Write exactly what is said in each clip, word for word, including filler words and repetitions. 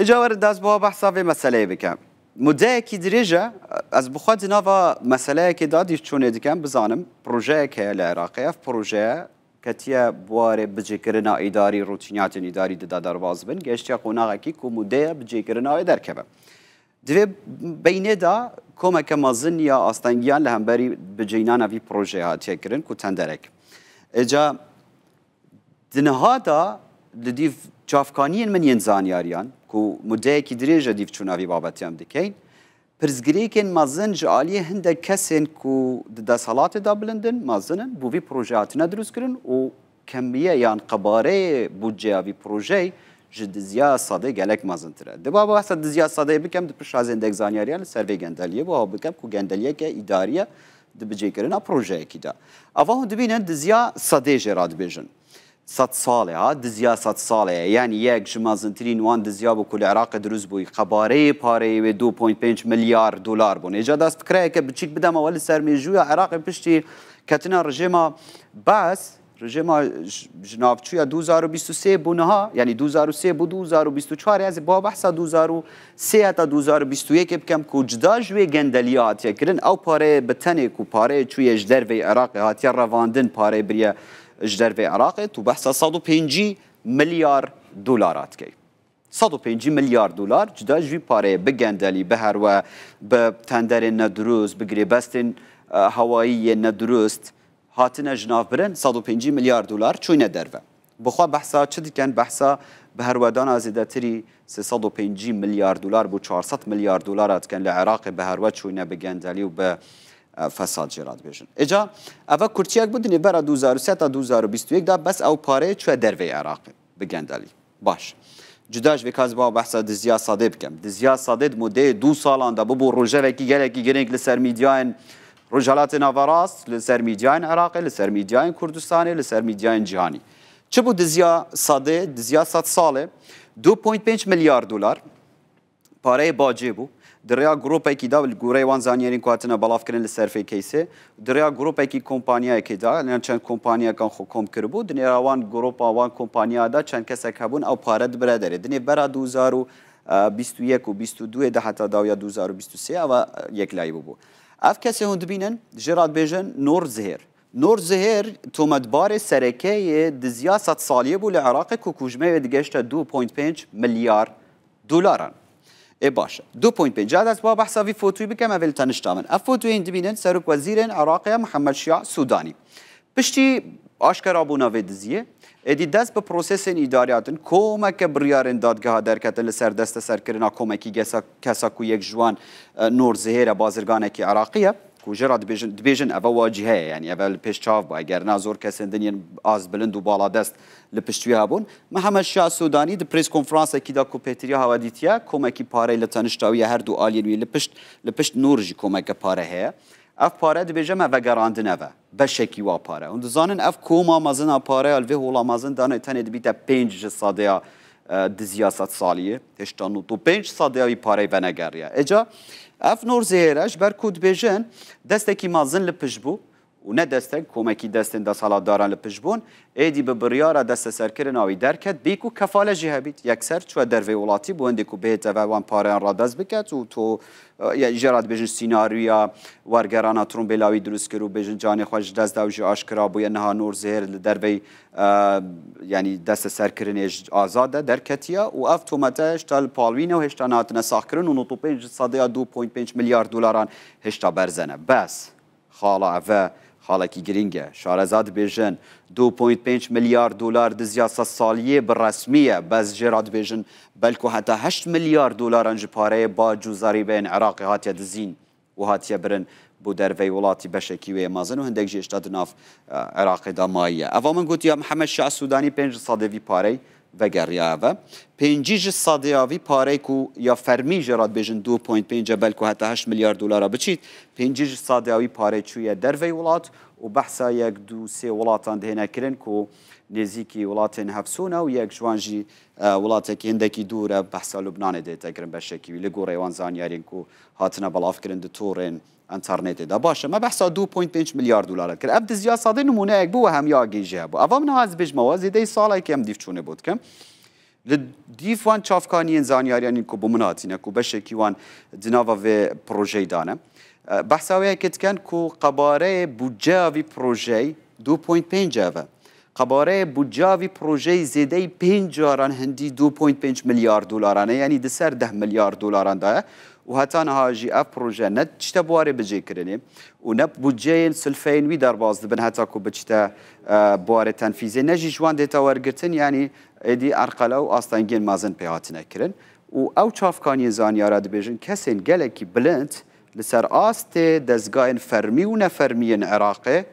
Ca were dest bi behsa vê meseleyê bikim. Mudeyekî dirêj e, ez bi xwe di nava meseleyekê de dîvçûnê dikim, bizanim projeyek heye li Iraqê. Ev proje ketiye buwarê bicêkirina îdarî, rûtîniyatên îdarî dida derbas bin, gehiştiye qonaxekî ku mudeye bicêkirina wê derkeve. Di vê beynê de komeke mezin ya astengiyan li hemberî bicênana vî projeyê hatiye kirin ku tenderek. Êca di niha de li dîv çavkaniyên min yên zanyariyan ku mudeyekî dirêj e dîvçûna vî babetê em dikeyn, pirsgirêkên mezin ji aliyê hindek kesên ku di desthilatê de bilind in, mezin in, bo vî proje hatine dirustkirin û kemiye yan qebareyê budceya vî projeyê ji diziya sedê gelek mezintir e. Dê ba behsa diziya sedê bikem, di pişt re ez hindek zanyariyan li ser vê gendeliyê bo hew bikem ku gendeliyeke îdarî ye di bicêkirina projeyekî de. Ava hûn dibînin diziya sedê jê re dibêjin. Sed salê ha, diziya sed salê ye. Yanî yek ji mezintirîn wan diziya bû ku li Iraqê dirust bûyî. Qebareyê pareyê wê du point pênc milyar dolar bûn. Êca dest fikireyeke biçîk bideme we, li ser mêjûya Iraqê piştî ketina rejêma Baas, rejêma ji, ji navçûya du hezar û bîst û sê bû niha, yanî du hezar û sê bû du hezar û bîst û çar, ez ê ba behsa du hezar û sê heta du hezar û bîst û yekê bikem ku cida ji wê gendeliya hatiye kirin. Ew pareyê bi tenê ku pareyê çûye ji derveyî Iraqê hatiye revandin, pareyê biriye ji derveyî Iraqê, tu behsa sed û pêncî milyar dolara dikey. Sed û pêncî milyar dolar cida ji vî pareyê bi gendelî, bi herwe, bi tenderên nedurust, bi girêbestên, e, hewayî yên nedurust hatine ji nav birin, sed û pêncî milyar dolar çûyne derve. Bi xwe behsa çi dikin? Behsa bi herwedana zêdetirî sê sed û pêncî milyar dolar bo çar sed milyar dolara dikin li Iraqê bi herwe çûyne bi gendelî û bi, e, fesad jê re dibêjin. Êca eve kurtiyek bû, di nêvbera du hezar û sê ta du hezar û bîst û yek de bes ew pareyê çûye derveyî Iraqê bi gendelî. Baş. Cuda ji vê ka ez ba behsa diziya sedê bikim. Diziya sedê di mudeyê du salan de bibû rojevekî gelekî girîng li ser mîdyayên Rojhilatê Naverast, li ser mîdyayên Iraqê, li ser mîdyayên Kurdistanê, li ser mîdyayên cîhanî. Çi bû diziya sedê, diziya sed salê? Du point pênc milyar dolar pareyê bacê bû. Di rêya grûpekî de, li goreyê wan zanyariyên ku hatine belavkirin li ser fêkeysê, di rêya grûpekî kompanyayekê de, yan çend kompaniyekan xwe kom kiribû, di nêra wan grûpa wan kompaniya de çend kesek hebûn, ew pare dibire derê. Di nêvbera du hezar û bîst û yek û bîst û du de heta dawiya du hezar û bîst û sê ava yeklayî bûbû. Ev kesê hûn dibînin, jê re dibêjin Nur Zihêr. Nur Zihêr tometbarê sereke yê diziya sed saliyê bû li Iraqê ku kujmeyê wê digehişte du point pênc milyar dolaran. Ê baş e. Du point pênc. Ca dest ba behsa vî fotoyî bikem, ev ê li tenişta min. Ev fotoyên dibînin Serokwezîrên Iraqê Mihemed Şia Sûdanî. Piştî aşkerabûna vê diziyê, êdî dest bi prosesên îdarî hatin, komeke biryarên dadgeha derketin li ser desteserkirina komekî gesa-, kesa ku yek ji wan, e, Nur Zihêr e, bazirganekî Iraqî ye. Ku jê re dibêjin, dibêjin eve wa cî heye, yanî eve li pêş çav bû, eger na zor kesên din yên az bilind û baladest li pişt wî hebûn. Mihemed Şia Sûdanî di prês konferansekî de ku pêtiriya hewe dîtiye, komekî parey li tenişta wî ye, her du aliyên wî li pişt, li pişt Nûr jî komeke pare heye. Ev pare dibêje me vegerandine ve, beşekî wa pare. Hûn dizanin ev koma mezin a pareya li vê hola mezin de ne tenê dibîte pênc ji sedeya, e, diziya sed saliyê, hêşta nod û pênc sedeya wî parey venegeriye. Êca ev Nûr Zihêr e, ji ber ku dibêjin destekî mezin li pişt bû û ne destek, komekî destên desthilatdaran li pişt bûn, êdî bi biryara desteserkirina wî derket, bê ku kefale jî hebît, yekser çûye derveyî welatî bo hindê ku bihête ve wan pareyan radest biket û to, e, ya jê re dibêjin sînaryoya wergerana Trumpê la wî dirust kir û bêjin canê xwe ji dest da û jî aşkira bûye. Niha Nûr Zihêr li derveyî, e, yanî desteserkirinê ji azad e, derketiye û ev tomete hêşta li pal wî ne û hêşta nehatine saxkirin û nod û pênc ji sedeya du point pênc milyar dolaran hêşta berze ne. Bes xala eve xalekî girîng e. Şareza dibêjin du point pênc milyar dolar diziya sed saliyê bi resmî ye. Bes jê re dibêjin belku heta heşt milyar dolaran ji pareyê bac û zerîbeyên Iraqê hatiye dizîn û hatiye birin bo derveyî welatî beşekî wê yê mezin û hindek jî hêşta di nav, e, Iraqê de mayiye. Eva min gotiya Mihemed Şah Sûdanî pênc ji sedê vî parey vegeriya eve. Pêncî ji sedê ya vî parey ku ya fermî jê re dibêjin du point pênc e, belku heta heşt milyar dolara biçît, pêncî ji sedê ya wî parey çûye derveyî welat û behsa yek, du, sê welatan dihêne kirin ku nêzîkî welatên hevsûn e û yek ji wan jî, e, welatekî hindekî dûr e, behsa Lubnanê dihête kirin beşekî wî, li goreyê wan zanyariyên ku hatine belavkirin di torên înternetê de. Baş e, me behsa du point pênc milyar dolar kir. Ev diziya sedê nimûneyek bû, we hemiya agê jî hebû. Eva min niha ez bêjime we, zêdeyî salekê em dîvçûnê bo dikim. Li dîv wan çavkaniyên zanyariyan ên ku bi min hatine, ku beşekî wan di nava vê projeyê de ne. E, behsa wê yekê dikin ku qebareyê budceya vî projeyê du point pênc ev e. Qebareyê budceya vî projeyê zêdeyî pênc caran hindî du point pênc milyar dolaran e, yanî di ser deh milyar dolaran de ye. Û heta niha jî ev proje ne diçite buwarê bicêkirinê û ne budceyên silfeyên wî derbas dibin heta ku biçite, e, buwarê tenfîzê, ne jî ji wan dête wergirtin, yanî êdî erqele û astengiyên mezin pê hatine kirin. Û ew çavkaniyên zanyara dibêjin kesên gelekî bilind li ser astê dezgayên fermî û nefermî yên Iraqê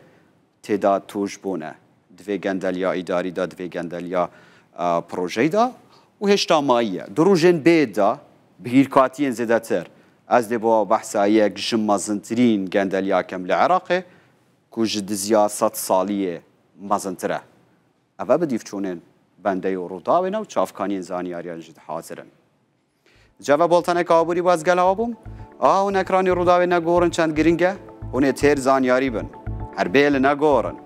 tê de tûj bûne. Di vê gendeliya îdarî de, di vê gendeliya, e, projeyê de û hêşta mayî ye. Du rojên bê de bihîrkatiyên zêdetir. Ez dê bo behsa yek ji mezintirîn gendeliya kem li Iraqê ku ji diziya sed saliyê mezintir e. Ev e bi dîvçûnên bendeyê û Rûdawê ne û çavkaniyên zanyariyan jî dihazir in. Ceve boltenek aborî bû, ez gel awa bûm. Aha hûn ekranê Rûdawê negorin çend giring e. Hûn ê têr zanyarî bin. Her bê li negorin.